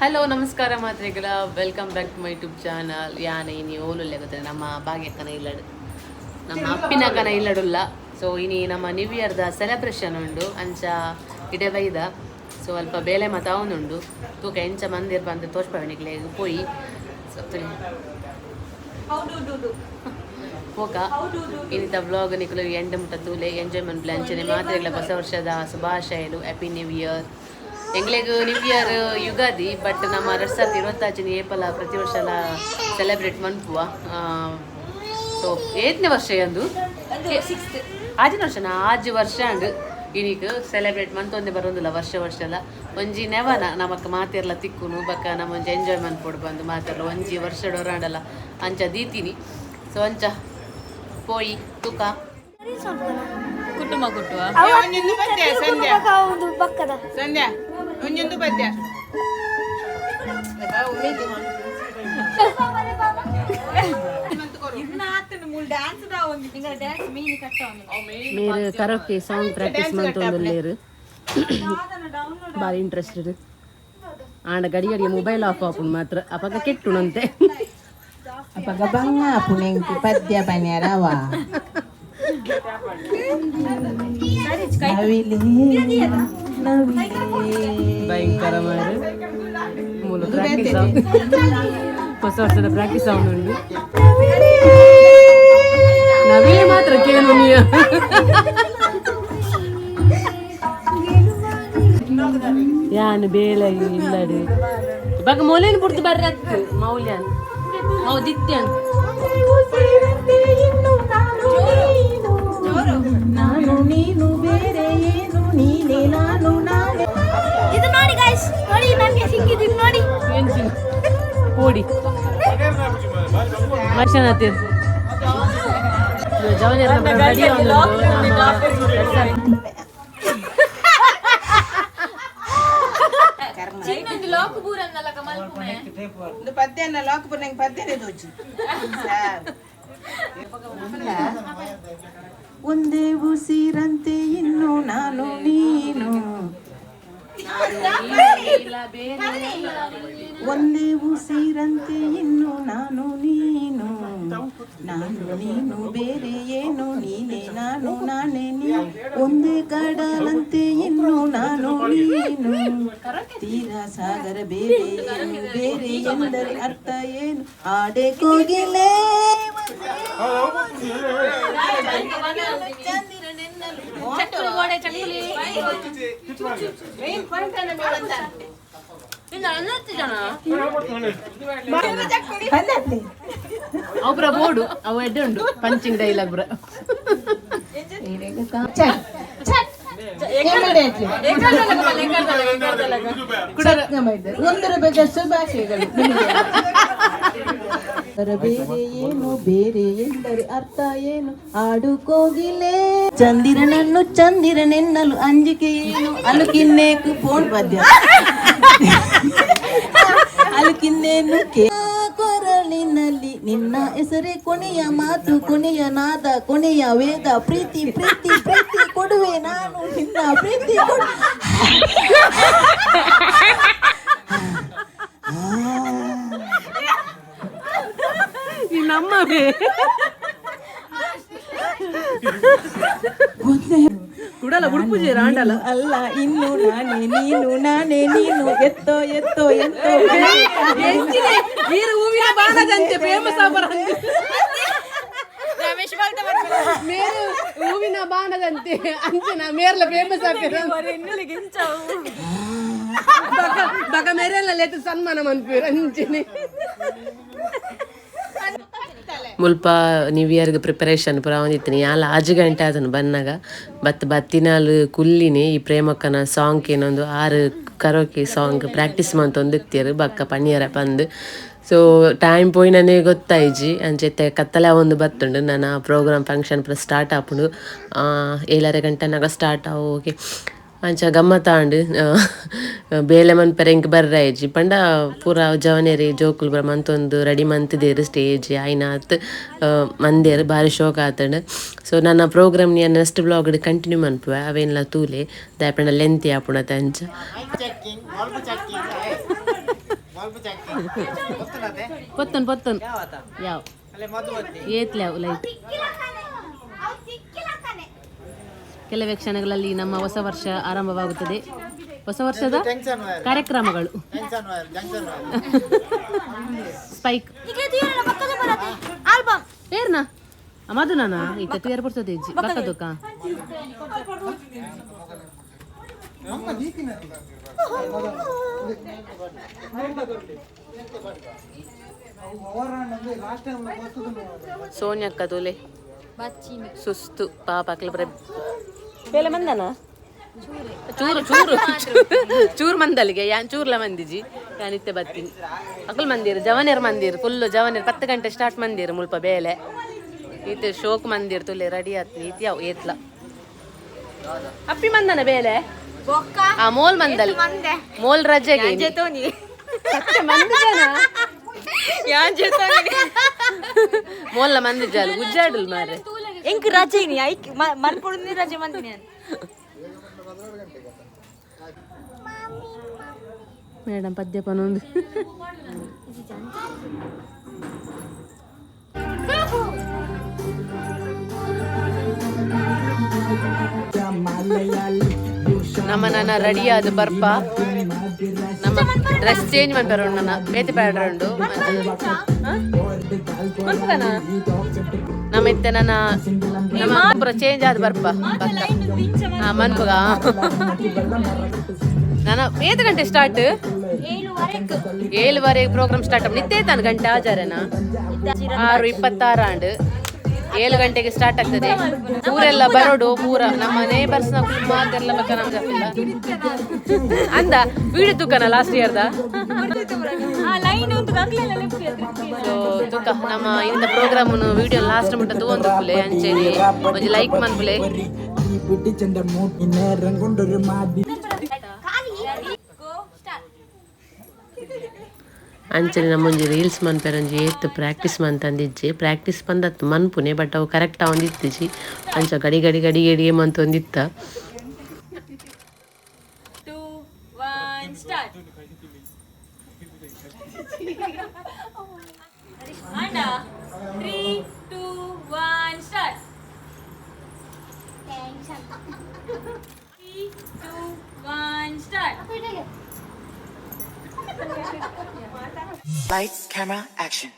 Hello, ನಮಸ್ಕಾರ ಮಾತ್ರೆಗಳ. Welcome back to my YouTube channel. ಯಾನ ಇನಿ ಓಲುಲ್ಲೆ ಗೊತ್ತಿಲ್ಲ, ನಮ್ಮ ಭಾಗ್ಯಕ್ಕನ ಇಲ್ಲಡು, ನಮ್ಮ ಅಪ್ಪಿನಕನ ಇಲ್ಲಡುಲ್ಲ. ಸೊ ಇನಿ ನಮ್ಮ ನ್ಯೂ ಇಯರ್ದ ಸೆಲೆಬ್ರೇಷನ್ ಉಂಡು. ಅಂಚ ಇಡೆ ಬೈದ. ಸೊ ಅಲ್ಪ ಬೇಲೆ ಮಾತ ಅವನುಂಡು. ತೂಕ ಎಂಚ ಮಂದಿರ್ ಬಂದು ತೋಜ್ಪವೆ ಪೋಯಿ. ಸೊ ಪೋಕ. ಇನ್ನಿತ ವ್ಲಾಗ್ ನಿಕುಲು ಎಂಡ್ ಮುಟ್ಟ ತೂಲೆ, ಎಂಜಾಯ್ ಮನ್ಪುಲೆ. ಅಂಚನೆ ಮಾತ್ರೆಗಳ ಹೊಸ ವರ್ಷದ ಶುಭಾಶಯಲು. Happy new year. ಎಂಗ್ಲೆಗ್ new year Ugadi, but ನಮ್ಮ 2026ನೇ ಏಪಲ ಪ್ರತಿ ವರ್ಷ ಸೆಲೆಬ್ರೇಟ್ ಮನ್ಪುವ. ಸೊ ಏತ್ನೇ ವರ್ಷ ಎಂದು? ಆಜಿನ ವರ್ಷನ? ಆಜಿ ವರ್ಷ ಅಂಡ್. ಇನಿಕ್ ಸೆಲೆಬ್ರೇಟ್ ಮಂತೊಂದೆ ಬರೋದಿಲ್ಲ. ವರ್ಷ ವರ್ಷ ಎಲ್ಲ ಒಂಜಿ ನೆವನ ನಮಕ್ ಮಾತೆರ್ಲ ತಿಕ್ಕುನು, ಬಕ್ಕ ನಮ್ಮ ಒಂಜಿ ಎಂಜಾಯ್ ಮನ್ಪೊಡು ಬಂದು ಮಾತೆರ್ಲ ಒಂಜಿ ವರ್ಷ ಡೊರಾಂಡಲ ಅಂಚ ದೀತೀನಿ. ಸೊ ಅಂಚ ಪೋಯಿ ತುಕ. ಕುಟುಂಬ ಕುಟ್ಟುವ. ಒಂಜೊಂದು ಪದ್ಯ ಸಂಧ್ಯಾ. ಪಕ್ಕದ. ಸಂಧ್ಯಾ, ಒಂಜೊಂದು ಪದ್ಯ. ಮೇರ್ ಕರೋಕೆ ಸಾಂಗ್ ಪ್ರಾಕ್ಟೀಸ್ ಮಂತೊಂದುಲ್ಲೇರು. ಬಾರಿ ಇಂಟ್ರೆಸ್ಟೆಡ್. ಆಂಡ ಗಡಿ ಗಡಿ ಮೊಬೈಲ್ ಆಫ್ ಆಪುಂಡು ಮಾತ್ರ. ಅಪಗ ಕೆಟ್ಟುಣಂತೆ. ಅಪಗ ಬಂಗ ಪುಣೆಂಕು ಪದ್ಯ ಪನ್ಯರವ. ನವಿಲೇ ನವಿಲೇ. ಭಯಂಕರ ಮಾರು. ಮೂಲ ಪ್ರಾಕ್ಟೀಸ್, ಹೊಸ ವರ್ಷದ ಪ್ರಾಕ್ಟೀಸ್ ಉಂಡು. ನವಿಲೆ ಮಾತ್ರ ಕೇಳು ನೀ. ಯಾನ್ ಬೇಲೆ ಇಲ್ಲಡು ಇವಾಗ ಮೊಲೇನು ಬುಡ್ದು ಬರ್ರತ್ತು ಮೌಲ್ಯಾನ್ ಮೌದಿತ್ಯನ್. ನಾನು ನೀನು ಬೇರೆ ಏನು, ನೀನೇ ನಾನು ನಾನೇ. ಇದು ನೋಡಿ ಗೈಸ್, ನೋಡಿ, ನನಗೆ ಸಿಕ್ಕಿದ್ದು ಇದು ನೋಡಿ. ಎಂಚಿನ ಕೋಡಿ ಮನುಷ್ಯನಾತಿ ಜವನಿಯರ್ ರೆಡಿ. ಚಿನ್ನೊಂದು ಲಾಕ್ ಬೂರನ್ನಲ್ಲ ಮಲ್ಪುಮೆ. ಒಂದು ಪದ್ಯನ ಲಾಕ್ ಪುಣೆಂಗ್ ಪದ್ಯನೇ ತೋಚಿ. ಒಂದೇ ಉಸಿರಂತೆ ಇನ್ನು ನಾನು ನೀನು, ಒಂದೇ ಉಸಿರಂತೆ ಇನ್ನು ನಾನು ನೀನು, ನಾನು ನೀನು ಬೇರೆ ಏನು, ನೀನೇ ನಾನು ನಾನೇ ನೀ, ಒಂದೇ ಕಡಲಂತೆ ಇನ್ನು ನಾನು ನೀನು, ತೀರಾ ಸಾಗರ ಬೇರೆ ಏನು, ಬೇರೆ ಎಂದರೆ ಅರ್ಥ ಏನು, ಆಡೆ ಕೋಗಿಲೆ ಅವರ ಬೋರ್ಡು ಅವು ಎಡ್ಡೆ ಉಂಡು. ಪಂಚಿಂಗ್ ಡೈಲಾಗ್ ಬ್ರ. 1 ರೂಪಾಯಿ ಶುಭಾಶಯಗಳು ನಿಮಗೆ. ಬೇರೆ ಏನು, ಬೇರೆ ಎಂದರೆ ಅರ್ಥ ಏನು, ಆಡು ಕೋಗಿಲೆ ಚಂದಿರನನ್ನು ಚಂದಿರನೆನ್ನಲು ಅಂಜಿಕೆ ಏನು, ಅಲುಕಿನ್ನೇಕು ಫೋನ್ ಪದ್ಯ ಅಲುಕಿನ್ನೇನು ಕೇ ಕೊರಳಿನಲ್ಲಿ ನಿನ್ನ ಹೆಸರೇ ಕೊನೆಯ ಮಾತು, ಕೊನೆಯ ನಾದ, ಕೊನೆಯ ವೇದ, ಪ್ರೀತಿ ಪ್ರೀತಿ ಪ್ರೀತಿ ಕೊಡುವೆ ನಾನು ನಿನ್ನ ಪ್ರೀತಿ ಕೊಡು. ನಿನ್ನಮ್ಮವೇ ಕುಡಲ ಉಡುಪುಜೆ ರಾಂಡಲ. ಅಲ್ಲ ಇನ್ನು ನಾನೇ ನೀನು, ನಾನೇ ನೀನು, ಎತ್ತೋ ಎತ್ತೋ ಎತ್ತೋ. ವೀರ ಹೂವಿನ ಬಾಣದಂತೆ ಫೇಮಸ್ ಅವರ. ಮೇರು ಹೂವಿನ ಬಾಣದಂತೆ ಅಂಚನ ಮೇರ್ಲ ಫೇಮಸ್ ಆಗ್ತದೆ. ಬಕ ಬಕ ಮೇರೆಲ್ಲ ಲೇತು ಸನ್ಮಾನ ಮನ್ಪೇರು ಅಂಚನೆ. ಮುಲ್ಪ ನ್ಯೂ ಇಯರ್ಗೆ ಪ್ರಿಪರೇಷನ್ ಪೂರ ಒಂದಿತ್ತಿನಿ. ಯಾಲ 6 ಗಂಟೆ ಅದನ್ನು ಬನ್ನಾಗ ಬತ್ ಬತ್ತಿನಾಲ್ ಕುಲ್ಲಿನಿ. ಈ ಪ್ರೇಮಕ್ಕನ ಸಾಂಗ್ ಏನೊಂದು ಆರು ಕರೋಕೆ ಸಾಂಗ್ ಪ್ರಾಕ್ಟೀಸ್ ಮಂತೊಂದಿತ್ತಿರು. ಬಕ್ಕ ಪಣಿಯರ ಪಂದ್. ಸೊ ಟೈಮ್ ಪೋಯಿನನೇ ಗೊತ್ತಾಯ್ಜಿ. ಅಂಚೆತ್ತೆ ಕತ್ತಲೆ ಒಂದು ಬತ್ತುಂಡು. ನನ್ನ ಪ್ರೋಗ್ರಾಮ್ ಫಂಕ್ಷನ್ ಪೂರ ಸ್ಟಾರ್ಟ್ ಆಪುಂಡು. 7:30 ಗಂಟೆನಾಗ ಸ್ಟಾರ್ಟ್ ಆವು. ಓಕೆ, ಅಂಚ ಗಮ್ಮತ್ತಾಂಡ್. ಬೇಲೆ ಮನ್ಪೆರೆ ಎಂಕ್ ಬರ್ರಾಯ್ಜಿ. ಪಂಡ ಪೂರ ಜವನೆರಿ ಜೋಕುಲು ಪೂರ ಮಂತೊಂದು ರೆಡಿ ಮಂತಿದೇರು. ಸ್ಟೇಜ್ ಆಯ್ನಾತ್ ಮಂದೇರು. ಬಾರಿ ಶೋಕ್ ಆತಂಡ್. ಸೊ ನನ್ನ ಪ್ರೋಗ್ರಾಮ್ ಯಾನ್ ನೆಕ್ಸ್ಟ್ ವ್ಲಾಗ್ ಕಂಟಿನ್ಯೂ ಮನ್ಪುವೆ. ಅವೇನ್ಲ ತೂಲೆ, ದಾಯೆ ಪಂಡ ಲೆಂತಿ ಆಪುಂಡತೆ ಅಂಚ. ಪೊತ್ತನ್ ಪೊತ್ತನ್ ಯಾವ ಏತ್ಲೆ ಅವು ಲೈಟ್. ಕೆಲವೇ ಕ್ಷಣಗಳಲ್ಲಿ ನಮ್ಮ ಹೊಸ ವರ್ಷ ಆರಂಭವಾಗುತ್ತದೆ. ಹೊಸ ವರ್ಷದ ಕಾರ್ಯಕ್ರಮಗಳು ಸ್ಪೈಕ್. ಆಲ್ಬಮ್. ಏರ್ನಾ ಮಧುನಾನ ಇತ್ತೆ ತುಯರ್ ಪುರ್ಸೊತೆ ಇಜ್ಜಿ ಬಕ್ಕ ತುಕ್ಕ. ಸೋನ್ಯಕ್ಕ ತೋಲೆ ಸುಸ್ತು ಪಾಪ ಅಕ್ಲ ಬರ ಬೇಲೆ ಮಂದನ ಚೂರು ಚೂರು ಚೂರು ಮಂದಲಿಗೆ ಯಾನ್ ಚೂರ್ಲ ಮಂದಿಜಿ. ಯಾನಿತ್ತೆ ಬತ್ತೀನಿ. ಅಕಲ್ ಮಂದಿರ್ ಜವನೇರ್ ಮಂದಿರ್ ಫುಲ್ ಜವನೇರ್ 10 ಗಂಟೆ ಸ್ಟಾರ್ಟ್ ಮಂದಿರ್ ಮುಲ್ಪ ಬೇಲೆ. ಈತೆ ಶೋಕ್ ಮಂದಿರ್ ತುಲೆ ರೆಡಿ ಆತ್ನಿ. ಈತ್ ಯಾವ ಏತ್ಲ ಅಪ್ಪಿ ಮಂದನ ಬೇಲೆ ಆ ಮೋಲ್ ಮಂದಲ್ ಮೋಲ್ ರಜೆಗೆ ಸತ್ಯ ಮಂದಿಜನ ಮೋಲ್ಲ ಮಂದಿಜಾಲ್ ಉಜ್ಜಾಡಲ್ ಮಾರ್ರೆ. ಎಂಕ್ ರಜೆ ಇನಿ ಐಕ್ ಮನ್ಪೊಡು ರಜೆ ಮಂದಿನಿ. ಮೇಡಮ್ ಪದ್ಯ ಪನೊಂದು. ನಮ್ಮ ನನ್ನ ರೆಡಿ ಆದ ಬರ್ಪ ನಮ್ಮ ಡ್ರೆಸ್ ಚೇಂಜ್ ಮಾಡ್ತಾರೆ ನನ್ನ ಬೇತೆ ಪ್ಯಾಡ್ರ ಉಂಡು ನಮ್ಮ ಇತ್ತೆ ನನ್ನ ನಮ್ಮ ಪೂರ ಚೇಂಜ್ ಆದ ಬರ್ಪ. ಹಾ ಮನ್ಪುಗ ನಾನು ಏಳು ಗಂಟೆ ಸ್ಟಾರ್ಟ್, 7:30 ಪ್ರೋಗ್ರಾಮ್ ಸ್ಟಾರ್ಟ್. ನಿತ್ಯ ತಾನು ಗಂಟೆ ಆಜಾರೇನಾ? 6:26 ಆಂಡ್ 7 ಗಂಟೆಗೆ ಸ್ಟಾರ್ಟ್ ಆಗ್ತದೆ. ಊರೆಲ್ಲ ಬರೋಡು ಪೂರ ನಮ್ಮ ನೇಬರ್ಸ್ ನ ಮಾತೆಲ್ಲ ಬಕ್ಕ ನಮ್ಗೆ ಗೊತ್ತಿಲ್ಲ. ಅಂದ ವೀಡಿಯೋ ತೂಕನ ಲಾಸ್ಟ್ ಇಯರ್ದ ಸೊ ತುಕ ನಮ್ಮ ಇಂದ ಪ್ರೋಗ್ರಾಮ್ ವಿಡಿಯೋ ಲಾಸ್ಟ್ ಮುಟ್ಟ ತೂವೊಂದು ಪುಲೆ ಅಂಚೆನೆ ಒಂಜಿ ಲೈಕ್ ಮನ್ಪುಲೆ. ಅಂಚನೆ ನಮ್ಮೊಂಜಿ ರೀಲ್ಸ್ ಮನ್ಪೆರಂಜಿ ಏತ್ ಪ್ರಾಕ್ಟೀಸ್ ಮಂತಂದಿಜ್ಜಿ. ಪ್ರಾಕ್ಟೀಸ್ ಬಂದತ್ತು ಮನ್ಪುನೆ ಬಟ್ ಅವು ಕರೆಕ್ಟ್ ಆವೊಂದಿತ್ತಿಜಿ. ಅಂಚ ಗಡಿ ಗಡಿ ಗಡಿ ಗಡಿಗೆ ಮಂತೊಂದಿತ್ತ. 2 1 ಸ್ಟಾರ್ಟ್. ಅಣ್ಣ 3 2 1 start. 3 2 1 start. Lights, camera, action.